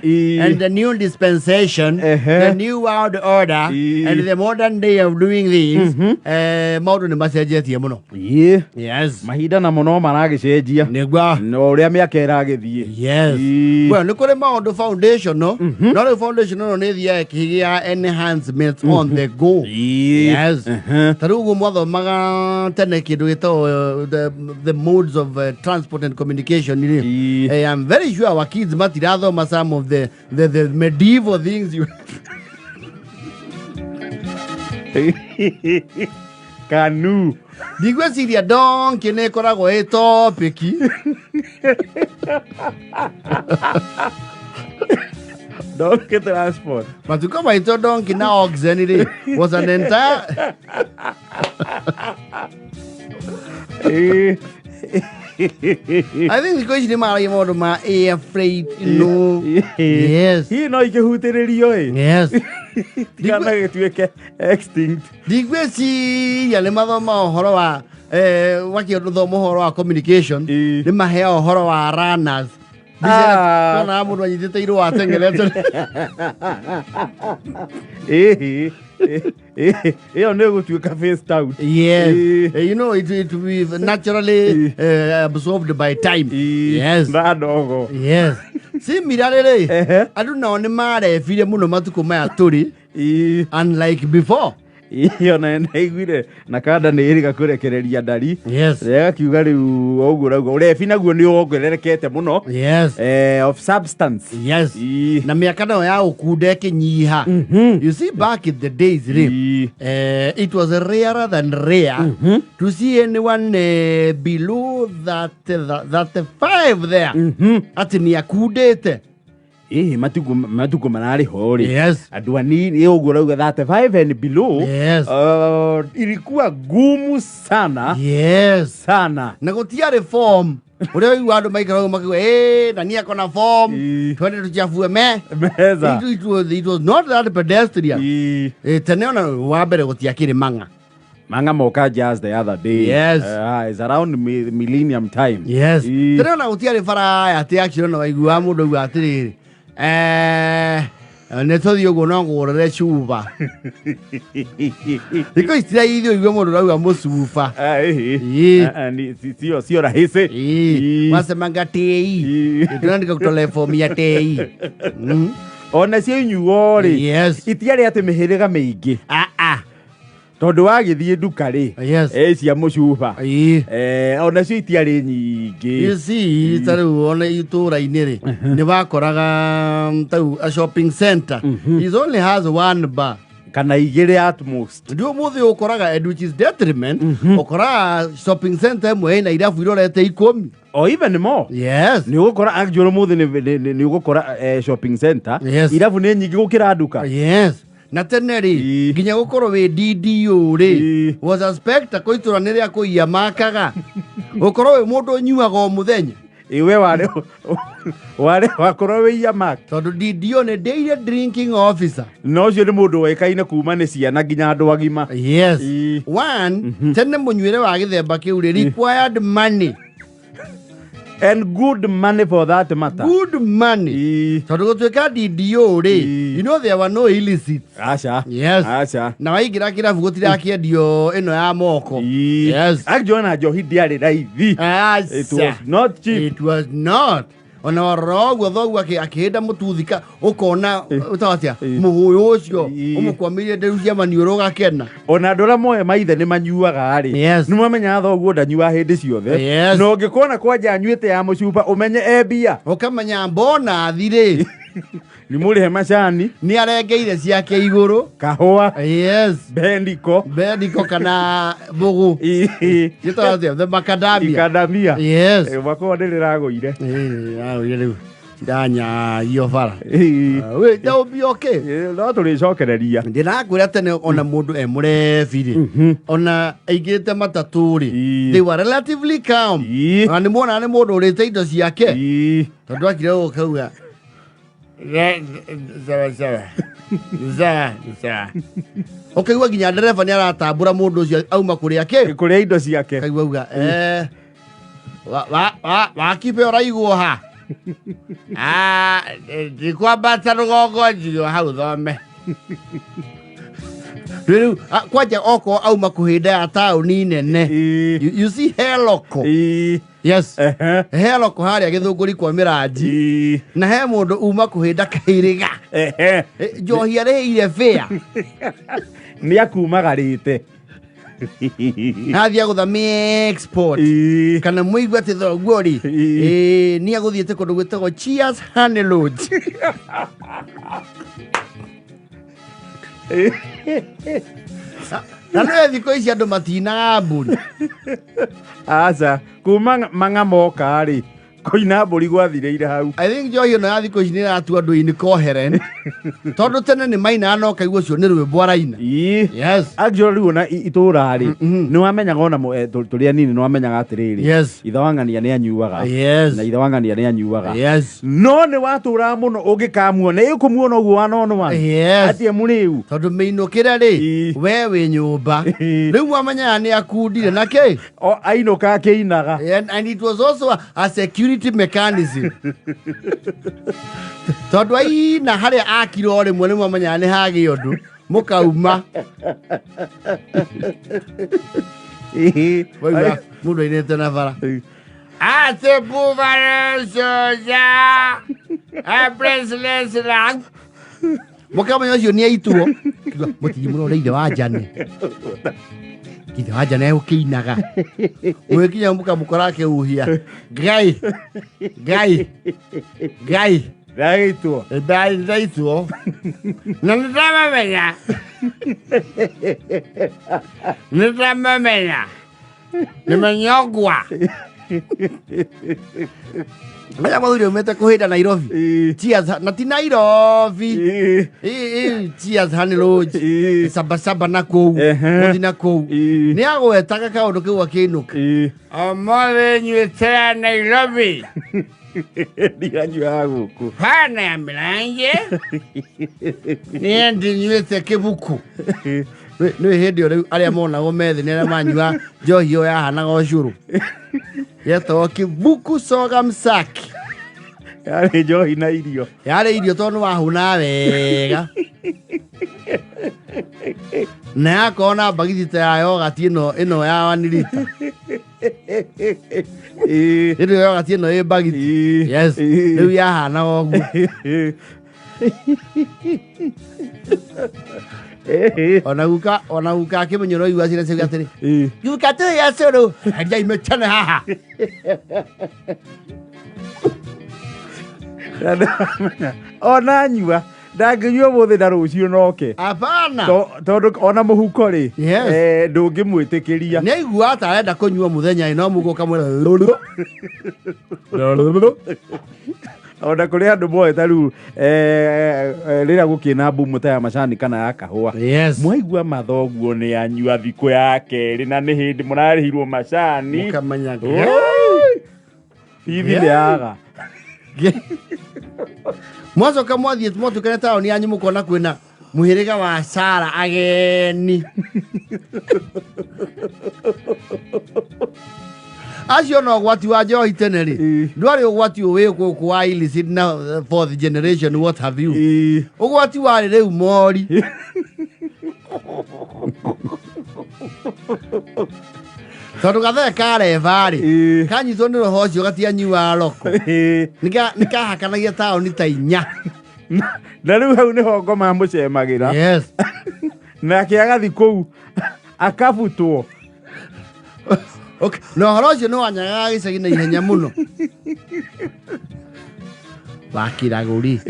And the new dispensation, the new world order, and the modern day of doing things, maũndũ nĩ macenjetie mũno. Yes. Mahinda namo no maragĩcenjia. Nĩguo. No ũrĩa mĩaka ĩragĩthiĩ. Yes. Well, nĩ kũrĩ maũndũ foundational, no rĩu foundational nĩ ĩthiaga ĩkĩgĩa enhancements on the go. Yes. Ta rĩu ũguo mwathomaga tene kĩndũ gĩtagwo the modes of transport and communication rĩ. I'm very sure our kids matirathoma some of the medieval things you Kanu. Ndigwĩciria donkey nĩ ĩkoragwo ĩ topic. Donkey transport. Matukũ maitũ donkey na oxen rĩ was an entire I think thikũ ici nĩ maragia maũndũ ma air freight no. Yes. Hihi no ikĩhutĩrĩrio ĩ? Yes. Tigana gĩtuĩke extinct. Ndigwĩciria nĩ mathoma ũhoro wa wakĩthoma ũhoro wa communication nĩ maheaga ũhoro wa runners. Ah. Ona mũndũ anyitĩte irũa atengerete. Ĩhĩ. Ĩyo nĩ ĩgũtuĩka phased out. Yes. You know, it will be naturally absorbed by time. Yes. Na ndogo. Yes. Similarly, rĩ, andũ nao nĩ marebire mũno matukũ maya tũrĩ. Unlike before. Iyo na ndaiguire na kanda nĩ ĩrĩga kũrekereria ndari. Ĩgakiuga rĩu o ũguo ũrauga ũrebi naguo nĩ wongererekete mũno. Of substance. Yes. Na mĩaka nayo ya ũkunda ĩkĩnyiha. You see, back in the days rĩ, it was rarer than rare to see anyone below that, that 35 there atĩ nĩ akundĩte. Ĩhĩ, matukũ mararĩ ho rĩ. Yes. Andũ anini ũguo ũrauga 35 and below. Yes. Ilikuwa gumu sana. Yes. Sana. Na gũtiarĩ form ũrĩa ũigua andũ maikaraga makiuga ĩ na niĩ akona form twende tũchafue me Meza. It was not that pedestrian. Tene ona wa mbere gũtiakĩrĩ mang'a. Mang'a moka just the other day. Yes. It's around millennium time. Yes. Tene ona gũtiarĩ bara atĩ actually ona waiguaga mũndũ auga atĩrĩrĩ, nĩ tũthiĩ ũguo no ngũgũrĩre cuba. Thikũ ici ti raithi ũigue mũndũ ũrauga mũcuba. Ah, ĩhĩ. Ah, ah, sio rahisi. Wasemanga tei. Tunaandika kutolea fomu ya tei. Ona cio inyuo rĩ. Yes. Itiarĩ atĩ mĩhĩrĩga mĩingĩ. Ah, ah. Tondũ wagĩthiĩ nduka rĩ. Yes. Cia mũcuba. Ona cio itiarĩ nyingĩ. You see, ta rĩu ona itũũra-inĩ rĩ nĩ wakoraga ta rĩu a shopping center is only has one bar kana igĩrĩ at most. Ndio mũthĩ ũkoraga, and which is detriment, ũkoraga shopping center ĩmwe ĩna irabu irorete 10. Or even more. Yes. Nĩ ũgũkora actually ũmũthĩ nĩ ũgũkora shopping center. Yes. Irabu nĩ nyingĩ gũkĩra nduka. Yes. Na tene rĩ, nginya gũkorwo wĩ DDO rĩ was a spectacle itũra nĩ rĩa kũiya makaga gũkorwo wĩ mũndũ ũnyuaga o mũthenya. Iwe warĩ wakorwo wĩ iya mark. Tondũ DDO nĩ daily drinking officer. Na ũcio nĩ mũndũ woĩkaine kuma nĩ ciana nginya andũ agima. Yes. One, tene mũnyuĩre wa gĩthemba kĩu rĩ required money. And good money for that matter. Good money. Tondũ gũtuĩka DDO rĩ, you know there were no illicit. Aca. Yes. Aca. Na waingĩra kĩrabu gũtirakĩendio ĩno ya moko. Yes. Actually ona njohi ndĩarĩ raithi. Aca. It was not cheap. It was not. Ona warora ũguo thoguo akĩhĩnda mũtuthika ũkona ũtaga atĩa mũhũyũ ũcio ũmũkwamĩire nderu cia maniũrũ ũgakena. Ona andũ arĩa moe maithe nĩ manyuaga rĩ. Yes. Nĩ mamenyaga thoguo ndanyuaga hĩndĩ ciothe. Yes. Na ũngĩkona kwanja anyuĩte ya mũcuba ũmenye e mbia. Ũkamenya mbonathi rĩ. Nĩ mũrĩhe macani. Nĩ arengeire ciake igũrũ. Kahũa. Yes. Bendiko. Bendiko kana mbũgũ. Gĩtagwo atĩa? The macadamia. Ikadamia. Yes. Mwaka ũyũ nĩ rĩragũire. Rĩragũire rĩu. Ciranyaio bara. Wait, that will be okay. No tũrĩcokereria. Ndĩrakwĩra tene ona mũndũ e mũrebi rĩ, ona aingĩrĩte matatũ rĩ, they were relatively calm. Ona nĩ muonaga nĩ mũndũ ũrĩte indo ciake. Tondũ akire gũkauga sawa sawa sawa sawa. Ũkaigua nginya ndereba nĩ aratambũra mũndũ ũcio auma kũrĩa kĩ? Kũrĩa indo ciake. Kaigua uga, wakibe ũraigwo ha? Ah, ndikwambata rũgongo njigwo hau thome. Rĩu kwanja okorwo auma kũhĩnda ya taũni nene. You see heloko. Yes. Heloko harĩa Gĩthũngũri kwa Mĩranji. Na he mũndũ uma kũhĩnda Kairĩga. Njohi arĩhĩire bĩa. Nĩ akumagarĩte. Athiĩ agũthamia export. Kana mũigue atĩ thoguo rĩ, nĩ agũthiĩte kũndũ gwĩtagwo Cheers Honey Lodge. Na nĩ thikũ ici andũ matinaga mbũri. Aca, kuma mang'a moka rĩ, kũina mbũri gwathirĩire hau. I think njohi ĩno ya thikũ ici nĩ ĩratua andũ incoherent. Tondũ tene nĩ mainaga na ũkaigua ũcio nĩ rwĩmbo araina. Yes. Actually rĩu ona itũũra rĩ, nĩ wamenyaga ona tũrĩ anini nĩ wamenyaga atĩrĩrĩ, ithe wa ng'ania nĩ anyuaga. Na ithe wa ng'ania nĩ anyuaga. No nĩ watũraga mũno ũngĩkamuona, ĩkũmuona ũguo one on one. Atĩ mũrĩu. Tondũ mĩinũkĩre rĩ, we wĩ nyũmba. Rĩu mwamenyaga nĩ akundire na kĩ? O ainũka akĩinaga. And it was also a security mechanism. Tondũ aina harĩa akira o rĩmwe nĩ mwamenyaga nĩ hagĩa ũndũ, mũkauma. Waigua mũndũ ainĩte na bara. Ate buvara soja. A president lang. Mũkamenya ũcio nĩ aitwo. Mũthiĩ mũrore ithe wa Jane. Ithe wa Jane egũkĩinaga. Mũgĩkinya mũkamũkora akĩhuhia. Ngai. Ngai. Ngai. Ndagĩitwo. Ndaitwo. Na nĩ ndamamenya. Nĩ ndamamenya. Nimenyongwa. Menya mũthuri umĩte kũhĩnda Nairobi. Cheers, na ti Nairobi. Cheers Honey Lodge. Sabasaba na kũu. Gũthiĩ na kũu. Nĩ agwetaga kaũndũ kau akĩinũka. Ũmũthĩ nyuĩte ya Nairobi. Ndiranyuaga gũkũ. Bana ya mĩrangi. Niĩ ndinyuĩte kĩbuku. Nĩ hĩndĩ ĩyo rĩu arĩa monagwo methĩ nĩ arĩa manyua njohi ĩyo yahanaga ũcũrũ. Yetagwo kĩbuku soga msaki. Yarĩ njohi na irio. Yarĩ irio tondũ nĩ wahũnaga wega. Na yakorwo na mbagiti ta ya yogati ĩno ya 1 lita. Ĩno yogati ĩno ĩ mbagiti. Yes. Rĩu yahanaga ũguo. Ona guka, ona guka akĩmenya ũrĩa ũigua ciana ciauga atĩrĩ, guka tũrĩ ya cũrũ, heriai mĩtene haha. Ona nyua, ndangĩnyua ũmũthĩ na rũciũ noke. Hapana. Tondũ ona mũhuko rĩ, Yes. ndũngĩmwĩtĩkĩria. Nĩ aiguaga ta arenda kũnyua mũthenya ĩ, no mũhuko ũkamwĩra, Ona kũrĩ andũ moĩ ta rĩu, rĩrĩa gũkĩna mbumu ta ya macani kana ya kahũa. Yes. Mwaigua mathoguo nĩ anyua thikũ ya kerĩ na nĩ hĩndĩ mũrarĩhirwo macani. Mũkamenya. Oi! Bithi Yeah. nĩ yaga. Mwacoka mwathiĩ mwatuĩkane taũni yanyu mũkona kwĩna mũhĩrĩga wa Sara ageni. Acio no ũgwati wa njohi tene rĩ, ndwarĩ ũgwati ũyũ wĩ gũkũ wa illicit na fourth generation what have you. Ũgwati warĩ rĩu mori. Tondũ gathee kareba rĩ, kanyitwo nĩ roho ũcio gatianyuaga roko. Nĩkahakanagia taũni ta inya. Na rĩu hau nĩho ngoma amũcemagĩra. Yes. Nake agathiĩ kũu akabutwo. Okay. Na ũhoro ũcio nĩ wanyagaga gĩcagi na ihenya mũno. Wakĩragũri.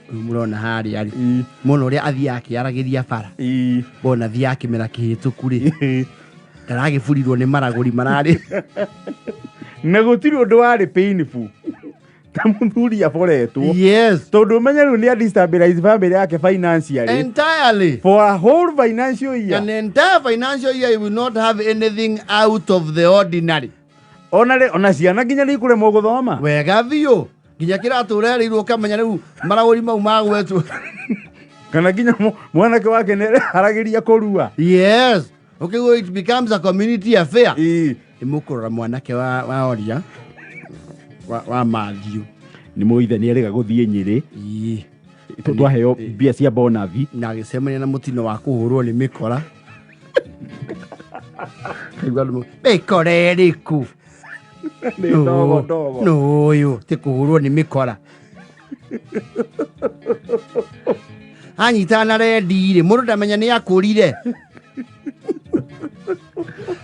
Ũyũ mũrona harĩa rĩ. Mũno ũrĩa athiaga akĩaragĩria bara. Bona athiaga akĩmera kĩhĩtũku rĩ. Ndaragĩburirwo nĩ maragũri mararĩ. Na gũtirĩ ũndũ warĩ painful. Ta mũthuri aboretwo. Yes. Tondũ ũmenye rĩu nĩ destabilize family yake financially. Entirely. For a whole financial year. An entire financial year you will not have anything out of the ordinary. Ona rĩ, ona ciana nginya nĩ ikũremwo gũthoma. Wega biũ. Nginya kĩratũ ũrerĩirwo ũkamenya rĩu maragũri mau magwetwo. Kana nginya mwanake wake nĩ areharagĩria kũrua. Yes. Okay, well, it becomes a community affair. Nĩ mũkũrora mwanake wa Oria. Wa Matthew. Nĩ mũithe nĩ erĩga gũthiĩ Nyĩrĩ. Ii. Twaheo mbia cia bonathi. Na agĩcemania na mũtino wa kũhũrwo nĩ mĩkora. Kaigua andũ mĩkora ĩrĩkũ? Nĩ ndogo ndogo. Nũ ũyũ ti kũhũrwo nĩ mĩkora. Anyitana na rendi rĩ, mũndũ ndamenya nĩ akũrire.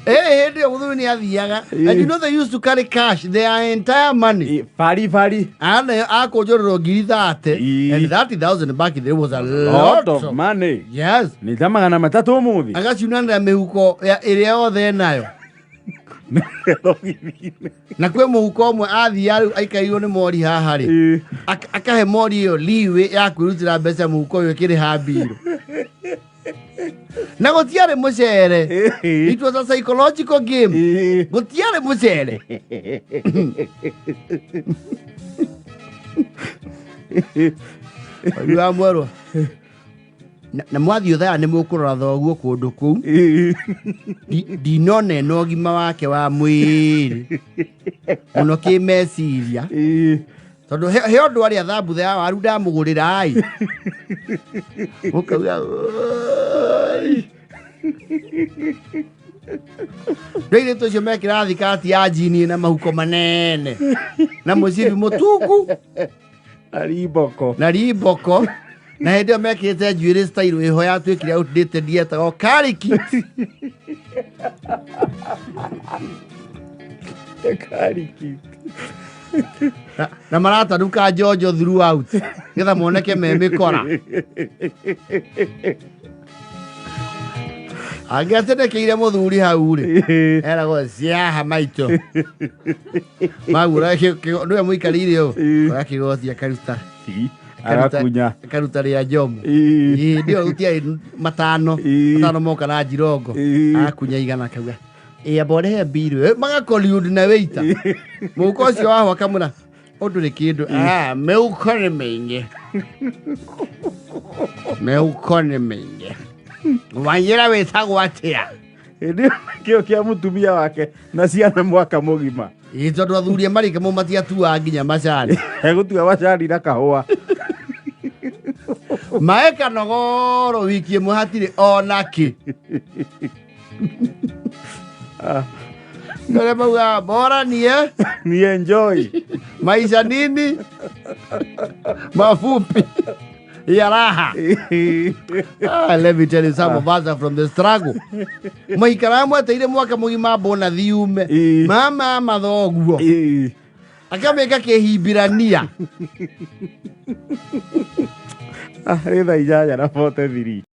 Hĩndĩ ĩyo mũthuri nĩ athiaga. And you know they used to carry cash, their entire money. Bari bari. Ana akũnjũrĩrwo 30,000. And 30,000 back there was a lot lot of money. Yes. Nĩ ta 300 ũmũthĩ. Agaciunanĩra mĩhuko ĩrĩa yothe enayo. Na kwĩ mũhuko ũmwe athiaga rĩu aikairwo nĩ mori haha rĩ. Akahe mori ĩyo leeway ya kwĩrutĩra mbeca mũhuko ũyũ ĩkĩrĩha mbirũ. Na gũtiarĩ mũcere. It was a psychological game. Gũtiarĩ mũcere. Wa mwerwa. Na mwathiĩ thaa nĩ mũkũrora thoguo kũndũ kũu. Ndinona ena ũgima wake wa mwĩrĩ. Mũno kĩmeciria. Tondũ he ũndũ arĩa thambutha ya waru ndamũgũrĩra ĩ. Ũkauga, "Oi." Rĩu airĩtu acio mekĩra thikati ya njini na mahuko manene na mũcibi mũtungu. Na rimboko. Na rimboko. Na hĩndĩ ĩyo mekĩrĩte njuĩrĩ style ĩho yatuĩkire outdated yetagwo kariki. Kariki. Na maratanuka njonjo throughout nĩgetha moneke me mĩkora. Angĩatenekeire mũthuri hau rĩ, eragwo ciaha maitũ. Magura nĩwe mũikarĩire ũũ. Oya kĩgoti akaruta. Agakunya. Akaruta rĩa njomo. Hĩndĩ ĩyo gũtiarĩ matano. Matano moka na njirongo. Agakunya 100 akauga, ĩ amba ũrehe mbirũ. Magakoriũnd na wĩita. Mũhuko ũcio wahwa akamwĩra, ũndũ nĩ kĩndũ. Mĩhuko nĩ mĩingĩ. Mĩhuko nĩ mĩingĩ. Wanjĩra wĩtagwo atĩa? Hĩndĩ ĩyo kĩo kĩa mũtumia wake na ciana mwaka mũgima. Ĩ, tondũ athuri a marika mo matiatuaga nginya macani. Egũtua macani na kahũa. Maĩ kanogoro wiki ĩmwe hatirĩ ona kĩ. Ndio mauga bora nie Ni enjoy. Maisha nini mafupi ya raha. Let me tell you, some of us are from the struggle. Maikara mweteire mwaka mũgima mbona thiume. Mama mathoguo. Akameka kĩhimbirania. Rĩ thaa 8:43.